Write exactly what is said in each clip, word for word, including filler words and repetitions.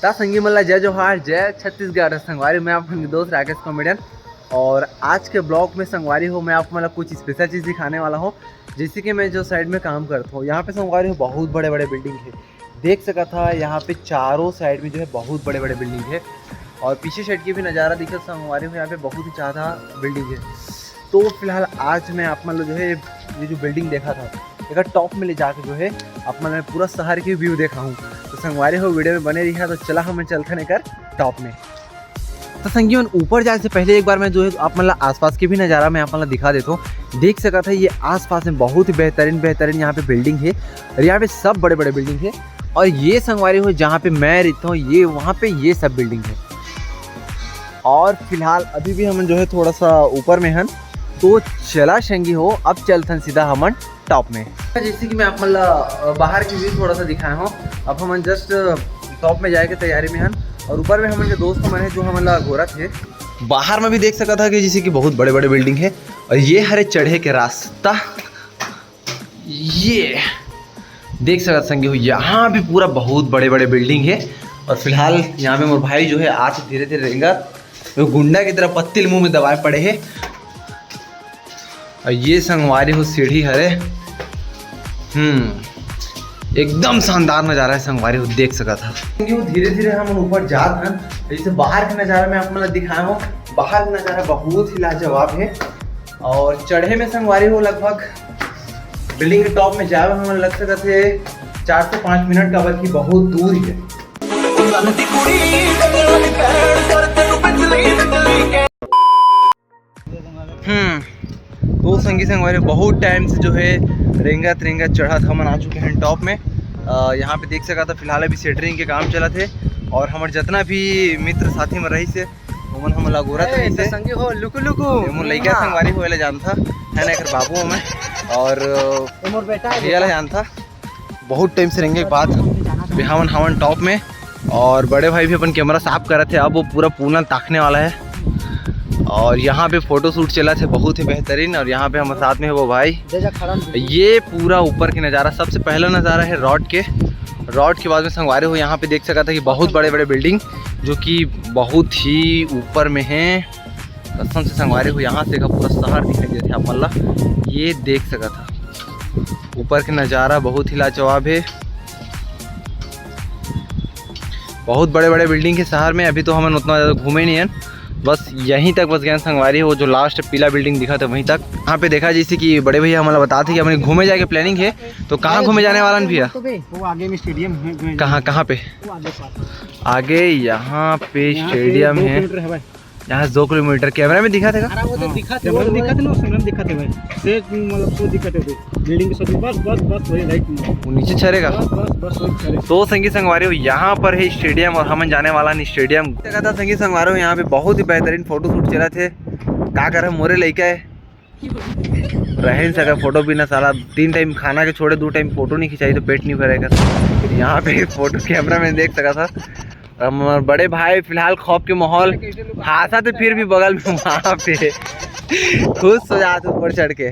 त संगी मन ला जय जोहार, जय छत्तीसगढ़। संगवारी, मैं आप मन के दोस्त राकेश कॉमेडियन, और आज के ब्लॉग में संगवारी हो, मैं आप मन ला कुछ स्पेशल चीज़ दिखाने वाला हूँ। जैसे कि मैं जो साइड में काम करता हूँ, यहाँ पे संगवारी हो बहुत बड़े बड़े बिल्डिंग है। देख सकत हा, यहाँ पे चारों साइड में जो है बहुत बड़े बड़े बिल्डिंग है, और पीछे साइड के भी नज़ारा दिखत संगवारी हो, यहाँ पे बहुत ही ज़्यादा बिल्डिंग है। तो फिलहाल आज मैं आप मन ला जो है ये जो बिल्डिंग देखा था, एक टॉप में ले जाके जो है आप मन ला पूरा शहर की व्यू देखाहूँ। तो संगवारी हो, वीडियो में बने रहिहा। तो चला, हम चलथन एकर टॉप में। तो संगी मन, ऊपर जाए से पहले एक बार मैं जो है आप मन ला आसपास के भी नज़ारा मैं आप मन ला दिखा देता हूँ। देख सकत हा, ये आसपास में बहुत ही बेहतरीन बेहतरीन यहाँ पे बिल्डिंग है, और यहाँ पे सब बड़े बड़े बिल्डिंग है। और ये संगवारी हो, जहाँ पे मैं रहता हूँ, ये वहाँ पे ये सब बिल्डिंग है। और फिलहाल अभी भी हम जो है थोड़ा सा ऊपर में हन, तो चला संगी हो, अब चलथन सीधा हमन टॉप में। जैसे कि मैं आप मन ला, अ, बाहर की व्यू थोड़ा सा दिखाया हूँ, अब हमन जस्ट टॉप में जाए के तैयारी में हन, और ऊपर में हमन के दोस्त मन है जो हमन ला गोरत हे। बाहर में भी देख सकत हा कि जैसे कि बहुत बड़े बड़े बिल्डिंग है, और ये हरे चढ़े के रास्ता, ये देख सकत संगी हो, यहाँ भी पूरा बहुत बड़े बड़े बिल्डिंग है। और फिलहाल यहाँ पे मोर भाई जो है आज धीरे धीरे रेंगत, वो गुंडा की तरह पत्ती ल मुंह में दबाए पड़े है। और ये संगवारी हो सीढ़ी हरे, हम्म, एकदम शानदार नज़ारा है संगवारी हो, देख सकत हा। क्योंकि वो धीरे धीरे हम ऊपर जात हन, जैसे बाहर के नज़ारा मैं आप मन ला दिखाया हूँ, बाहर का नज़ारा बहुत ही लाजवाब है। और चढ़े में संगवारी हो, लगभग बिल्डिंग के टॉप में जाए में हमन लग सकत है चार से पाँच मिनट, काबर कि बहुत दूर है। हम्म, तो संगी संगवारी, बहुत टाइम से जो है रेंगत रेंगत चढ़त हमन आ चुके हैं टॉप में। अ, यहाँ पे देख सकत हा, फिलहाल अभी सेंटरिंग के काम चलत है, और हमर जितना भी मित्र साथी मन रहिस हे, ओमन हमन ला गोरत रहिस हे। संगी हो, लुकु लुकु। ये मोर लइका संगवारी हो, एला जानथा, है ना, एकर बाबू हूँ मैं, और ए मोर बेटा है, भैया ला जानथा। बहुत टाइम से रेंगे के बाद भी हमन हवन टॉप में, और बड़े भाई भी अपन कैमरा साफ करत हे। अब वो पूरा पूनम ताकने वाला है। और यहाँ पे फोटो शूट चलत हे बहुत ही बेहतरीन, और यहाँ पे हमर साथ में है वो भाई। ये पूरा ऊपर के नज़ारा, सबसे पहला नज़ारा है रॉड के। रॉड के बाद में संगवारी हो, यहाँ पे देख सकत हा कि बहुत बड़े बड़े बिल्डिंग जो कि बहुत ही ऊपर में है। कसम से संगवारी हो, यहाँ से का पूरा शहर दिखाई देथे आप मन ला। ये देख सकत हा, ऊपर के नज़ारा बहुत ही लाजवाब है। बहुत बड़े बड़े बिल्डिंग है शहर में। अभी तो हमन उतना ज़्यादा घूमे नहीं हन, बस यहीं तक बस गए संगवारी हो, जो लास्ट पीला बिल्डिंग दिखत हे वहीं तक। यहाँ पे देखा, जैसे कि बड़े भैया हमन ला बताथे कि हमन घूमे जाए के प्लानिंग है, तो कहाँ घूमे जाने वाला हन भैया? वो आगे में स्टेडियम है, कहाँ, कहाँ पे? वो आगे पास। आगे यहाँ पे यहाँ से स्टेडियम दो है। किलोमीटर है भाई। यहाँ से दो किलोमीटर। कैमरा में दिखत हे का? अरे वो तो हाँ, दिखत हे, कैमरा वो में दिखत हे ना, कैमरा में दिखत हे भाई। से मतलब वो दिखत हे, वो बिल्डिंग के साथ। बस, बस, बस, वही राइट में। वो नीचे चढ़ेगा। बस, बस, बस, वही चढ़े। तो संगी संगवारी हो, यहाँ पर है स्टेडियम और हमन जाने वाला हन स्टेडियम। देखा था संगी संगवारी हो, यहाँ पे बहुत ही बेहतरीन फोटो शूट चलत हे। का करे, मोरे लइका है, रहे नहीं सका फोटो बिना। साला तीन टाइम खाना के छोड़े दू टाइम फोटो नहीं खिंचाई तो पेट नहीं भरेगा। यहाँ पे फोटो कैमरा में देख सकत हा, हमर बड़े भाई फिलहाल खौफ के माहौल, हांसथे फिर भी बगल में वहाँ पे खुश हो जाथे ऊपर चढ़ के।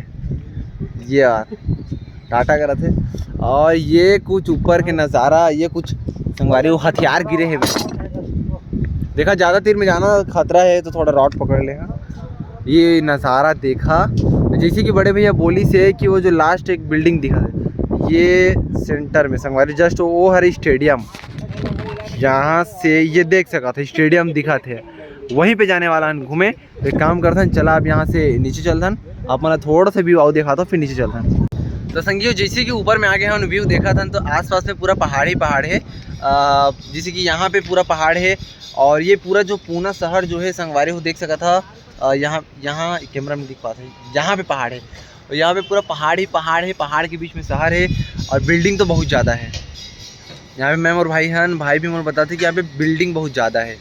ये यार टाटा करत हे। और ये कुछ ऊपर के नज़ारा, ये कुछ संगवारी हो हथियार गिरे हे। देखा, ज़्यादा तीर में जाना खतरा है तो थोड़ा रॉड पकड़ ले। हाँ, ये नज़ारा देखा, जैसे कि बड़े भैया बोलिस हे कि वो जो लास्ट एक बिल्डिंग दिखत हे, ये सेंटर में संगवारी, जस्ट वो हरे स्टेडियम, जहाँ से ये देख सकत हा स्टेडियम दिखत हे, वहीं पे जाने वाला हन घूमे। तो एक काम करथन, चला अब यहाँ से नीचे चलथन, आप मन ला थोड़ा सा व्यू अउ देखाथों, फिर नीचे चलथन। तो संगियो, जैसे कि ऊपर में आ गए हन, व्यू देखत हन तो आसपास में पूरा पहाड़ ही पहाड़ है। अ, जैसे कि यहाँ पे पूरा पहाड़ है, और ये पूरा जो पूना शहर जो है संगवारी हो देख सकत हा, अ, यहाँ, यहाँ कैमरा में दिख पाथे, यहाँ पे पहाड़ है, और यहाँ पे पूरा पहाड़ ही पहाड़ है, पहाड़ के बीच में शहर है, और बिल्डिंग तो बहुत ज़्यादा है। यहाँ पे मैं और भाई हन, भाई भी मोर बताथे कि यहाँ पे बिल्डिंग बहुत ज़्यादा है।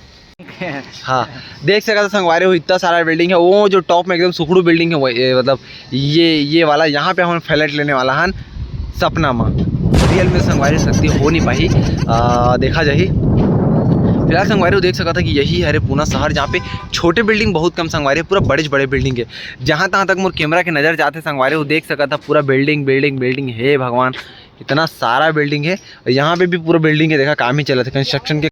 हाँ, देख सकत हा संगवारी हो, इतना सारा बिल्डिंग है। वो जो टॉप में एकदम सुखड़ू बिल्डिंग है, वो ये, मतलब ये, ये वाला, यहाँ पे हमन फ्लैट लेने वाला हन सपना में। रियल में संगवारी शक्ति हो नहीं पाही, आ, देखा जाही। फिलहाल संगवारी हो देख सकत हा कि यही हरे पूना शहर, जहाँ पे छोटे बिल्डिंग बहुत कम संगवारी है, पूरा बड़े से बड़े बिल्डिंग है। जहाँ तहाँ तक मोर कैमरा के नज़र जाथे संगवारी हो देख सकत हा, पूरा बिल्डिंग, बिल्डिंग, बिल्डिंग। हे भगवान, इतना सारा बिल्डिंग है। और यहाँ पे भी पूरा बिल्डिंग है, देखा काम ही चलत हे कंस्ट्रक्शन के।